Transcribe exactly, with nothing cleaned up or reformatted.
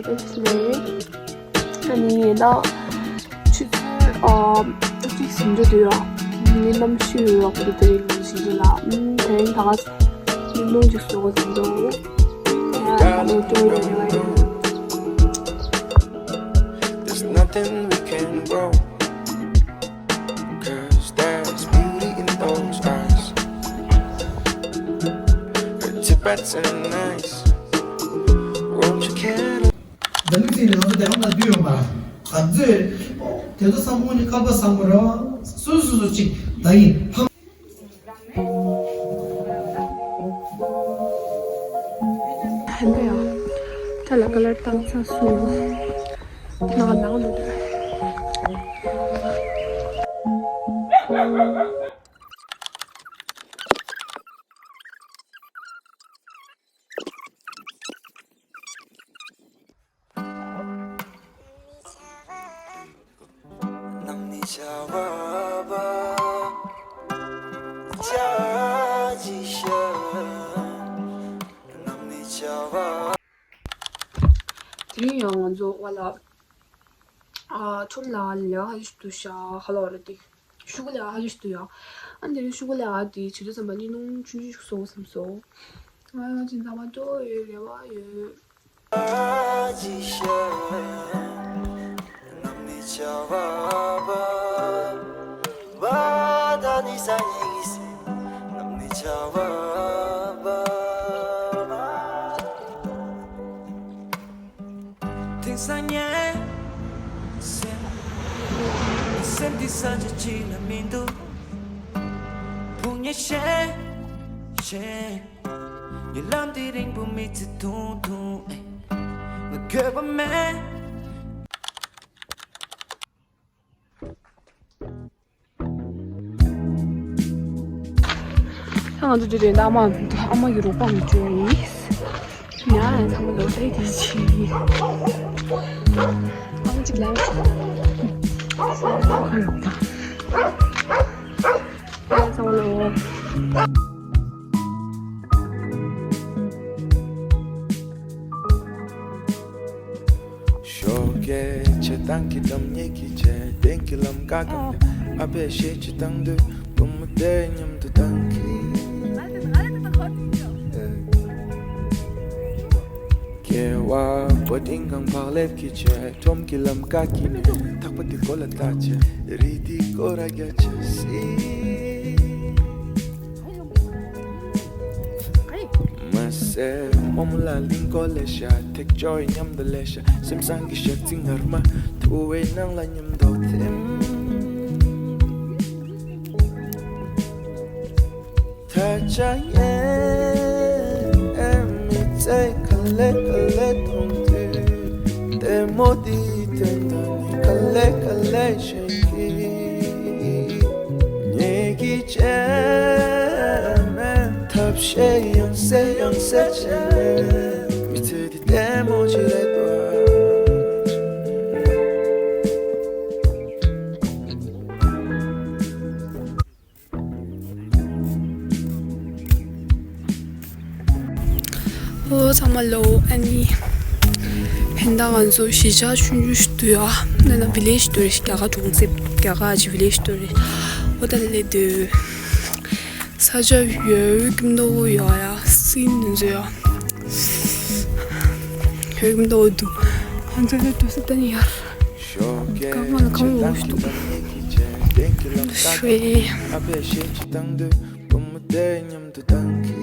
ཨ་ནི་ཡིན་ན་ཆུ་ཚོད་ཨ་གཅིག་ཟིན་འགྲོ་དུས་ཡོད། ངའི་གནམ་གཤིས་ཡོད་པ་དེ་རིང་ཞིག་ལ། ཨམ་དེ་རིང་ད་ག་ཉིན་མོ་གཅིག་བཟོ་དགོས་ཟིན་འདུག་ཡ་ད་ལོ་ཏོ་ཡོད་ཡོད། There's nothing we can grow, 'cause there's beauty in those eyes. Her Tibetan eyes. Won't you care? ད་ནི་ཚེ་ནང་དུ་དེ་ཧམ་ལ་བསྡུས་ཡོང་བ། ག་ཚོད་དེ་ཚོ་བསམ་བློ་ནི་སྐལ་པ་བཟང་པོ་རེད་བ། སོ་སོ་སོ་ཅིག་ད་ཡིན་ཕམ། ཧན་པ་ཡ། ད་ལ་ཀ་ལར་བཏང་ཚར་སོང་། ནང་ནང་ལོ་དེ། དེ་རིང་ཡང་ང་ཚོ་བ་ལ། ཨ་ཁྲོམ་ལ་ལས་ཀ་ཞིག་འདུག་ཤག་ཧ་ལོ་ར་དེ། ཤུ་གུ་ལས་ཀ་ཞིག་འདུག་ཡ། ཨ་འདི་རིང་ཤུ་གུ་ལས་ཀ་དེ་བྱེད་དུས་ཙམ་པ་ཉིན་ནུང་ཆུང་ཆུང་ཞིག་བཟོ་དགོས་བསམ་སོང་། ང་ཡང་ཅི་འདྲ་མ་གཏོགས་ཡོད་རེ་བ་ཡོད། དེང་སང་ངའི་སེམས། སེམས་འདི་ས་ཆ་གཅིག་ལ་མི་འདུག་ཕུང་ཉེ་ཤེས་ཤེས། ཉེ་ལམ་དེ་རིང་པོ་མི་ཚེ་ཐུང་ཐུང་ཨེ། ང་དགོས་པ་མེད། ད་ང་ཚོ་དེ་རིང་ད་ཨ་མ་ཨ་མ་གི་རོགས་པ་མི་བྱོས་ཡིན། ཡ་ཚང་མ་ལོ་ད་དེ་ཆི་ཡིན། ཨ་མ་གཅིག་ལ་ཡོད། ཁ་རོགས་ད། ཡ་ཚང་མ་ལོ། ཞོགས་ཀས་ཆེ་ཐང་གི་འགྲམ་ཉེ་གི་ཆེ་ཐང་གི་ལམ་ཀ་གམ་ཨ་ཕས་ཤེས་ཆེ་ཐང་དུ་བུ་མོ་དེ་མཉམ་དུ་ཐང་གི། ཀེ་བ་པོ་ཏིང་གང་བག་ལེབ་ཀྱི་ཆེ་ཁྲོམ་གྱི་ལམ་ཀ་གི་ནས་ཐག་པ་དེ་གོ་ལ་ལྟ་ཆེ་རི་དེ་གོ་ར་རྒྱ་ཆེ་སི། མ་སེ་མོ་མོ་ལ་ལིང་གོ་ལེ་ཤ་ཐེག་ཅོ་ཡི་མཉམ་དུ་ལེ་ཤ་སེམས་བཟང་གི་ཞག་ཚི་ངར་མ་ཐུ་བའི་ནང་ལ་མཉམ་དུ་ཐིམ། ཐ་ཆ་ཡེ་མི་ཚེ་ག་ལེ་ག་ལེ་གཏོང་དུས་ལྟད་མོ་འདི་དོན་དག་ནི་ག་ལེ་ག་ལེ་ཞེས། ངེད་ཀྱི་ཆེ་མེད་ཐབས་ཤེས་ཡང་སེ་ཡང་སེ་ཆེ་མི་ཚེ་འདི་ལྟད་མོ་ཅི་རེད་པ། ཨོ་ཚང་མ་ལོ། ཨ་ནི་ཕན་ད་ང་ཚོ་གཞིས་ཆགས་ཆུང་ཆུང་ཞིག་འདུག་ཡ། ན་ན་བི་ལེ་ཇི་འདུག་རེད། རྒྱ་གར་གྲོང་གསེབ་རྒྱ་གར་གྱི་བི་ལེ་ཇི་འདུག་རེད། ཨོ་ད་ལེ་འདུག་ས་ཆ་ཡོད་ཀྱི་མདོག་ཡོད་ཡ། སྲིན་འདུག་ཡ། ཡོད་ཀྱི་མདོག་འདུག་ང་ཚོ་ལ་འདུག་ས་ད་ནི་ཡར། ཀ་མ་ལ་ཀ་མ་འོ་ཞིག་འདུག་ཧྲེ།